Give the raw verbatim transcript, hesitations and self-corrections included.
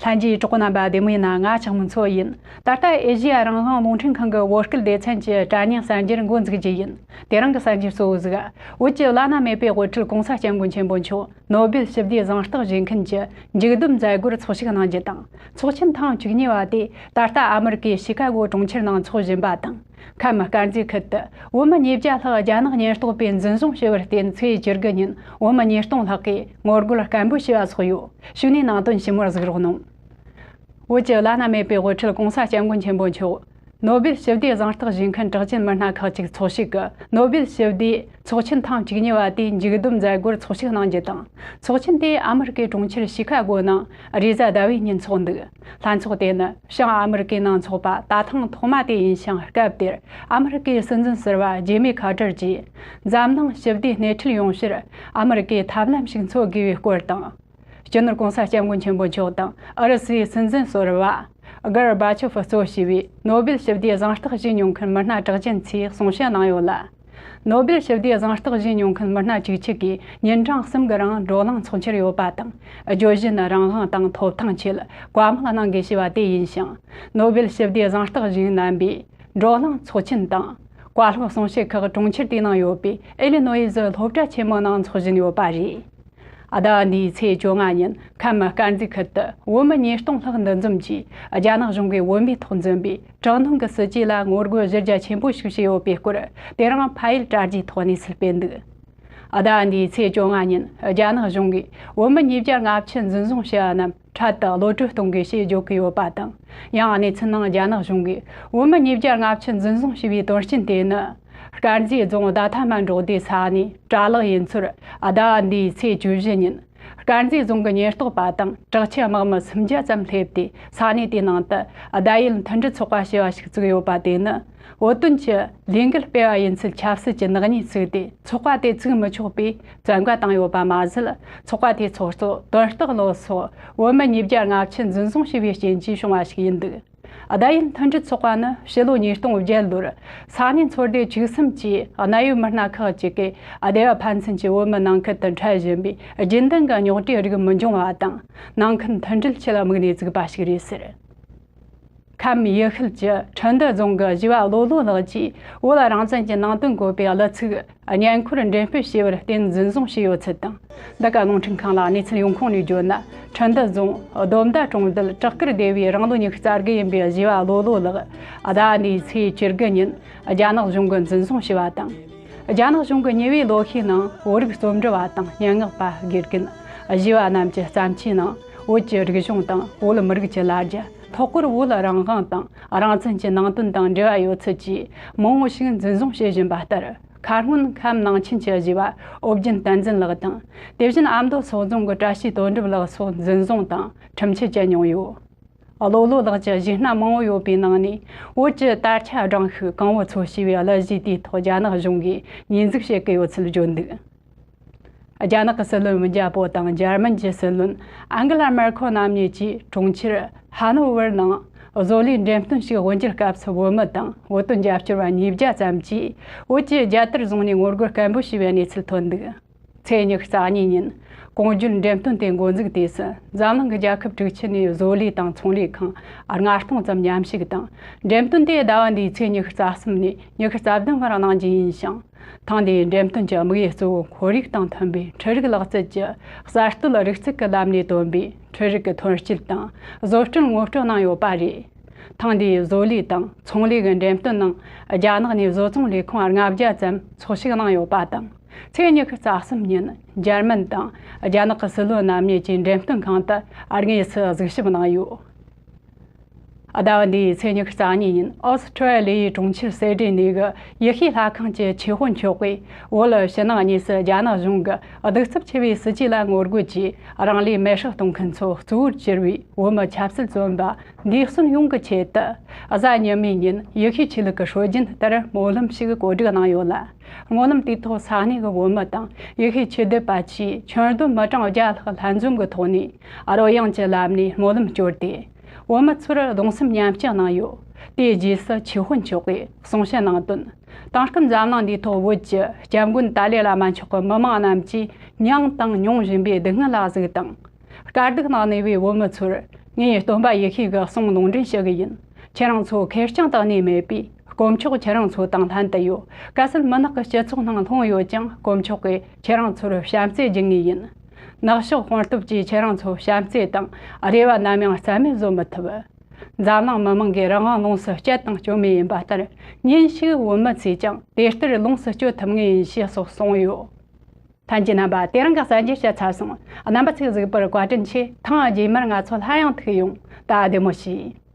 ལྷན་རྒྱས་གྲོགས་པོ་རྣམ་པ་བདེ་མོ་ཡིན་ན། ང་ཆགས་མི་ཚོ་ཡིན། ད་ལྟ་ཨེ་ཤེ་ཡ་རང་དབང་རླུང་འཕྲིན་ཁང་གི་བོད་སྐད་སྡེ་ཚན་གྱི་དྲ་བརྙན་གསར་འགྱུར་འགོ་འཛུགས་རྒྱུ་ཡིན། དེ་རིང་གི་གསར་འགྱུར་གཙོ་བོ་ཟིག་བོད་ཀྱི་བླ་ན་མེད་པའི་དབུ་ཁྲིད་༸གོང་ས་༸སྐྱབས་མགོན་ཆེན་པོ་མཆོག་ནོ་སྦེལ་ཞི་བདེའི་གཟེངས་རྟགས་བཞེས་མཁན་གྱི་མཇུག་བསྡོམས་མཛད་སྒོར་ཚོགས་ཞུགས་གནང་རྒྱུ་དང་། ཚོགས་ཆེན་ཐེངས་བཅུ་གཉིས་པ་དེ་ད་ལྟ་ཨ་མི་རི་ཀའི་ཤི་ཀ་གོ་གྲོང་ཁྱེར་ནང་འཚོགས་བཞིན་པ་དང་། ཁམས་དཀར་མཛེས་ཁུལ་དུ་བོད་མི་ཉིས་བརྒྱ་ལྷག་རྒྱ་ནག་ཉེན་རྟོག་པས་འཛིན་བཟུང་བྱས་པར་བརྟེན། ཚེས་བཅུ་དགུ་ཉིན་བོད་མི་ཉིས་སྟོང་ལྷག་གིས་ངོ་རྒོལ་སྐད་འབོད་བྱས་པ་སོགས་ཡོད། གཞུག་ནས་ནང་དོན་ཞིབ་མོར་གཟིགས་རོགས་གནང་། བོད་ཀྱི་བླ་ན་མེད་པའི་དབུ་ཁྲིད་༸གོང་ས་༸སྐྱབས་མགོན་ཆེན་པོ་མཆོག་ནོ་སྦེལ་ཞི་བདེའི་གཟེངས་རྟགས་བཞེས་མཁན་གྲགས་ཅན་མི་སྣ་ཁག་ཅིག་ཚོགས་ཞུགས་ཀྱིས་ནོ་སྦེལ་ཞི་བདེའི་ཚོགས་ཆེན་ཐེངས་བཅུ་གཉིས་པ་དེའི་མཇུག་བསྡོམས་མཛད་སྒོར་ཚོགས་ཞུགས་གནང་རྒྱུ་དང་། ཚོགས་ཆེན་དེ་ཨ་མི་རི་ཀའི་གྲོང་ཁྱེར་ཤི་ཀ་གོ་ནང་རེས་གཟའ་ཟླ་བའི་ཉིན་འཚོགས་འདུག་ལྷན་ཚོགས་དེ་ནི་བྱང་ཨ་མི་རི་ཀའི་ནང་འཚོགས་པ་ད་ཐེངས་ཐོག་མ་དེ་ཡིན་ཞིང་། སྐབས་དེར་ཨ་མི་རི་ཀའི་སྲིད་འཛིན་ཟུར་པ་ཇི་མི་ཁ་ཏར་གྱིས་འཛམ་གླིང་ཞི་བདེ་སྣེ་ཁྲིད་ཡོང་ཕྱིར་ཨ་མི་རི་ཀས་ཐབས་ལམ་ཞིག་འཚོལ་དགོས་པའི་སྐོར་དང་། སྤྱི་ནོར་༸གོང་ས་༸སྐྱབས་མགོན་ཆེན་པོ་མཆོག་དང་ཨུ་རུ་སུའི་སྲིད་འཛིན་ཟུར་པ་གར་བ་ཆོབ་གཙོ་བྱས་པའི་ནོ་སྦེལ་ཞི་བདེའི་གཟེངས་རྟགས་བཞེས་མྱོང་མཁན་མི་སྣ་གྲགས་ཅན་ཚོས་གསུང་བཤད་གནང་ཡོད་ལ། ནོ་སྦེལ་ཞི་བདེའི་གཟེངས་རྟགས་བཞེས་མྱོང་མཁན་མི་སྣ་བཅུ་གཅིག་གིས་ཉིན་གྲངས་གསུམ་གྱི་རིང་བགྲོ་གླེང་ཚོགས་འཆར་ཡོད་པ་དང་། བརྗོད་གཞི་ནི་རང་དབང་དང་ཐོབ་ཐང་ཆེད་བཀའ་མོལ་གནང་དགོས་ཞེས་པ་དེ་ཡིན་ཞིང་། ནོ་སྦེལ་ཞི་བདེའི་གཟེངས་རྟགས་བཞེས་རྣམ་པས་བགྲོ་གླེང་ཚོགས་ཆེན་དང་། བཀའ་སློབ་གསུང་བཤད་ཁག་གྲོང་ཁྱེར་དེའི་ནང་ཡོད་པའི་ཨེ་ལི་ནོ་ཡི་ཟི་སློབ་གྲྭ་ཆེན་མོའི་ནང་འཚོགས་བཞིན་ཡོད་པ་རེད། ཟླ་བ་འདིའི་ཚེས་བཅོ་ལྔ་ཉིན་ཁམས་དཀར་མཛེས་ཁུལ་དུ་བོད་མི་ཉིས་སྟོང་ལྷག་འདུ་འཛོམས་ཀྱིས་རྒྱ་ནག་གཞུང་གིས་བོད་མིའི་ཐོག་འཛིན་པའི་དྲག་གནོན་གྱི་སྲིད་ཇུས་ལ་ངོ་རྒོལ་གཞི་རྒྱ་ཆེན་པོ་ཞིག་བྱས་ཡོད་པའི་སྐོར། དེ་རིང་ཕ་ཡུལ་དྲ་རྒྱའི་ཐོག་གནས་ཚུལ་སྤེལ་འདུག་ཟླ་བ་འདིའི་ཚེས་བཅོ་ལྔ་ཉིན་རྒྱ་ནག་གཞུང་གིས་བོད་མི་ཉིས་བརྒྱ་ལྔ་བཅུ་འཛིན་བཟུང་བྱས་པ་རྣམས་འཕྲལ་དུ་གློད་བཀྲོལ་གཏོང་དགོས་ཞེས་བརྗོད་ཀྱི་ཡོད་པ་དང་། ཡང་གནས་ཚུལ་ནང་རྒྱ་ནག་གཞུང་གིས་བོད་མི་ཉིས་བརྒྱ་ལྔ་བཅུ་འཛིན་བཟུང་བྱས་པའི་དོན་རྐྱེན་དེ་ནི། དཀར་མཛེས་རྫོང་རྡ་ཐ་མ་འབྲོག་སྡེའི་ས་གནས་གྲྭ་ལག་ཡིན་ཚུལ་ཟླ་བ་འདིའི་ཚེས་བཅུ་བཞི་ཉིན་དཀར་མཛེས་རྫོང་གི་ཉེན་རྟོག་པ་དང་དྲག་ཆས་དམག་མི་སུམ་བརྒྱ་ཙམ་སླེབས་ཏེ། ས་གནས་དེའི་ནང་དུ་བརྡ་ཡིག་མཐུན་སྒྲིལ་ཚོགས་པ་ཞེས་པ་ཞིག་བཙུགས་ཡོད་པ་དེ་ནི། བོད་དོན་གྱི་ལས་འགུལ་སྤེལ་བ་ཡིན་ཚུལ་ཆབ་སྲིད་ཀྱི་ནག་ཉེས་བཙུགས་ཏེ། ཚོགས་པ་དེ་བཙུགས་མི་ཆོག་པའི་བཙན་བཀའ་བཏང་ཡོད་པ་མ་ཟད། ཚོགས་པ་དེའི་ཚོགས་གཙོ་དོན་རྟོགས་བློ་སོགས་བོད་མི་ཉིས་བརྒྱ་ལྔ་བཅུ་འཛིན་བཟུང་བྱས་པའི་རྐྱེན་གྱིས་བྱུང་བ་ཞིག་ཡིན་འདུག་བརྡ་ཡིག་མཐུན་སྒྲིལ་ཚོགས་པ་ནི་ཕྱི་ལོ་ཉིས་སྟོང་བརྒྱད་ལོར་ས་གནས་ཚོ་སྡེ་བཅུ་གསུམ་གྱི་གནད་ཡོད་མི་སྣ་ཁག་ཅིག་གིས་སྡེ་བ་ཕན་ཚུན་གྱི་བོད་མི་ནང་ཁུལ་དུ་འཕྲད་བཞིན་པའི་རྒྱུན་ལྡན་གྱི་རྙོག་དྲའི་རིགས་མི་འབྱུང་བ་དང་། ནང་ཁུལ་མཐུན་སྒྲིལ་ཆེད་དམིགས་ནས་བཙུགས་པ་ཞིག་རེད་ཟེར། ཁམས་ཡུལ་ཤུལ་གྱི་ཁྲི་འདུ་རྫོང་གི་གཞི་བ་བློ་བློ་ལགས་ཀྱིས་བོད་རང་བཙན་གྱི་ནང་དོན་འགོད་པའི་གླུ་ཚིག་བརྙན་འཁོར་འགྲེམས་སྤེལ་བྱས་པར་བརྟེན་འཛིན་བཟུང་བྱས་ཡོད་ཚུལ་དང་། འདི་ག་རླུང་འཕྲིན་ཁང་ལ་གནས་ཚུལ་ཡོང་ཁུངས་ནས་བརྗོད་ན། ཁྲི་འདུ་རྫོང་སྡོམ་མདའ་གྲོང་རྡལ་བྲག་དཀར་སྡེ་བའི་རང་ལོ་ཉི་ཤུ་རྩ་དགུ་ཡིན་པའི་གཞི་བ་བློ་བློ་ལགས་ཟླ་བ་འདིའི་ཚེས་བཅུ་དགུ་ཉིན་རྒྱ་ནག་གཞུང་གིས་འཛིན་བཟུང་བྱས་པ་དང་། རྒྱ་ནག་གཞུང་གི་ཉེ་བའི་ལོ་ཤས་ནང་བོད་རིགས་རྩོམ་འབྲི་བ་དང་སྙན་ངག་པ། དགེ་རྒན། གཞས་པ་རྣམས་ཀྱི་བརྩམས་ཆོས་ནང་བོད་ཀྱི་རིག་གཞུང་དང་བོད་མི་རིགས་ཀྱི་ལ་རྒྱ། ལྷག་པར་བོད་རང་དབང་དང་རང་བཙན་གྱི་ནང་དོན་དང་འབྲེལ་བ་ཡོད་ཚུལ་གྱིས་མང་བོ་ཞིག་འཛིན་བཟུང་བྱེད་བཞིན་པ་ལྟར། མཁར་སྔོན་ཁམས་ནང་ཆེན་གྱི་གཞས་པ་ཨོ་རྒྱན་བསྟན་འཛིན་ལགས་དང་། དེ་བཞིན་ཨ་མདོ་སོག་རྫོང་གི་བཀྲ་ཤིས་དོན་གྲུབ་ལགས་སོགས་འཛིན་བཟུང་དང་ཁྲིམས་ཆད་བཅད་མྱོང་ཡོད། བློ་བློ་ལགས་ཀྱི་གཞས་སྣ་མང་བོ་ཡོད་པའི་ནང་ནས། བོད་ཀྱི་དར་ཆ་བགྲང་ཤུགས་གང་བོ་ཚོ་ཞེས་པའི་གླུ་གཞས་དེའི་ཐོག་རྒྱ་ནག་གཞུང་གིས་ཉེས་འཛུགས་བྱེད་ཀྱི་ཡོད་ཚུལ་བརྗོད་འདུག་རྒྱ་ནག་གི་སྲིད་བློན་ཝུན་ཅཱ་པོ་དང་འཇར་མན་གྱི་སྲིད་བློན་ཨན་གེ་ལ་མེར་ཁེལ་རྣམ་གཉིས་ཀྱིས་གྲོང་ཁྱེར་ཧ་ནོ་ཝར་ནང་བཟོ་ལས་འགྲེམས་སྟོན་ཞིག་དབུ་འབྱེད་སྐབས་སུ། བོད་མི་དང་བོད་དོན་རྒྱབ་སྐྱོར་བ་ཉིས་བརྒྱ་ཙམ་གྱིས་བོད་ཀྱི་རྒྱལ་དར་བཟུང་ནས་ངོ་རྒོལ་སྐད་འབོད་བྱས་པའི་གནས་ཚུལ་ཐོན་འདུག་ཚེས་ཉི་ཤུ་རྩ་གཉིས་ཉིན་གོང་བརྗོད་འགྲེམས་སྟོན་དེ་འགོ་འཛུགས་དུས་སུ། འཛམ་གླིང་གི་རྒྱལ་ཁབ་དྲུག་ཅུ་ནས་བཟོ་ལས་དང་ཚོང་ལས་ཁང་ལྔ་སྟོང་ཙམ་མཉམ་ཞུགས་དང་། འགྲེམས་སྟོན་དེ་ཟླ་བ་འདིའི་ཚེས་ཉི་ཤུ་རྩ་གསུམ་ནས་ཉི་ཤུ་རྩ་བདུན་བར་གནང་རྒྱུ་ཡིན་ཞིང་། ཐེངས་འདིའི་འགྲེམས་སྟོན་གྱི་དམིགས་ཡུལ་གཙོ་བོ་ཁོར་ཡུག་དང་མཐུན་པའི་འཕྲུལ་རིག་ལག་རྩལ་གྱི་གསར་གཏོད་རིག་རྩལ་གྱི་ལམ་ནས་བཏོན་པའི་འཕྲུལ་རིག་གི་ཐོན་སྐྱེད་དང་བཟོ་སྐྲུན་ངོ་སྤྲོད་གནང་ཡོད་པ་རེད། ཐེངས་འདིའི་བཟོ་ལས་དང་ཚོང་ལས་ཀྱི་འགྲེམས་སྟོན་ནང་རྒྱ་ནག་ནས་བཟོ་ཚོང་ལས་ཁུངས་ལྔ་བརྒྱ་ཙམ་ཚོགས་ཞུགས་གནང་ཡོད་པ་དང་། ཚེས་ཉི་ཤུ་རྩ་གསུམ་ཉིན་འཇར་མན་དང་རྒྱ་ནག་གི་སྲིད་བློན་རྣམ་གཉིས་ཀྱིས་འགྲེམས་སྟོན་ཁང་དུ་དངོས་སུ་གཟིགས་ཞིབ་གནང་ཡོད། ཟླ་བ་འདིའི་ཚེས་ཉི་ཤུ་རྩ་གཉིས་ཉིན་ཨོ་སི་ཁྲུ་ལི་ཡའི་གྲོང་ཁྱེར་སེ་ཏྲེ་ནེ་གི་ཡེ་ཤུའི་ལྷ་ཁང་གི་ཆོས་དཔོན་མཆོག་གིས། བོད་ཕྱི་ནང་གཉིས་སུ་རྒྱ་ནག་གཞུང་གི་གདུག་རྩུབ་ཆེ་བའི་སྲིད་ཇུས་ལ་ངོ་རྒོལ་གྱིས་རང་ལུས་མེར་སྲེག་གཏོང་མཁན་ཚོ་གཙོ་བོར་གྱུར་བའི་བོད་མི་ཆབ་སྲིད་བཙོན་པ་འདས་གསོན་ཡོངས་ཀྱི་ཆེད་དུ། གཟའ་ཉི་མའི་ཉིན་ཡེ་ཤུའི་ཆོས་ལུགས་ཀྱི་སྲོལ་རྒྱུན་ལྟར་སྨོན་ལམ་ཞིག་གོ་སྒྲིག་གནང་ཡོད་ལ། སྨོན་ལམ་དེའི་ཐོག་ས་གནས་ཀྱི་བོད་མི་དང་ཡེ་ཤུའི་ཆོས་དད་པ་ཆེས་ཁྱོན་བསྡོམས་མི་གྲངས་བརྒྱ་ལྷག་ལྷན་འཛོམས་ཀྱི་ཐོག་ནས་རོལ་དབྱངས་ཀྱི་ལམ་ནས་སྨོན་ལམ་བསྐྱོར་ཏེ། བོད་མི་ཚོར་གདུང་སེམས་མཉམ་སྐྱེད་གནང་ཡོད། དེའི་རྗེས་སུ་ཆོས་དཔོན་མཆོག་གིས་གསུང་བཤད་གནང་དོན། དེང་སྐབས་འཛམ་གླིང་འདིའི་ཐོག་བོད་ཀྱི་སྐྱབས་མགོན་ཏཱ་ལའི་བླ་མ་མཆོག་གི་མི་མང་རྣམས་ཀྱིས་མྱངས་དང་མྱོང་བཞིན་པའི་སྡུག་བསྔལ་ལ་གཟིགས་དང་། དཀའ་སྡུག་ནང་གནས་པའི་བོད་མི་ཚོར་ ངས་སྟོན་པ་ཡེ་ཤེས་ཀྱི་གསུང་ལུང་འདྲེན་ཞུ་གི་ཡིན། ཁྱེད་རང་ཚོ་ཁེར་རྐྱང་དུ་གནས་མེད་པས་དཀོན་མཆོག་ཁྱེད་རང་ཚོ་དང་ལྷན་དུ་ཡོད། གལ་སྲིད་མུན་ནག་གི་སྤྱི་ཚོགས་ནང་ལྷུང་ཡོད་ཀྱང་དཀོན་མཆོག་གིས་ཁྱེད་རང་ཚོར་བྱམས་བརྩེ་སྦྱིན་ངེས་ཡིན། ནག་ཕྱོགས་དཔོན་སྟོབས་ཀྱིས་ཁྱེད་རང་ཚོ་བྱམས་བརྩེ་དང་བདེ་བ་ནམ་ཡང་རྩ་མེད་བཟོ་མི་ཐུབ། འཛམ་གླིང་མི་མང་གིས་རང་དབང་ལོངས་སུ་སྤྱད་དང་སྤྱོད་མུས་ཡིན་པ་ལྟར། ཉིན་ཞིག་བོད་མི་ཚོས་ཀྱང་དེ་ལྟར་ལོངས་སུ་སྤྱོད་ཐུབ་ངེས་ཡིན་ཞེས་སོགས་གསུངས་ཡོད། ལྷན་རྒྱས་རྣམ་པ། དེ་རིང་གི་གསར་འགྱུར་བཤད་ཚར་སོང་། རྣམ་པ་ཚོས་གཟིགས་པར་བཀའ་དྲིན་ཆེ། ཐེངས་རྗེས་མར་ང་ཚོ་སླར་ཡང་ཐུག་ཡོང་། ད་བདེ་མོ་བྱོས།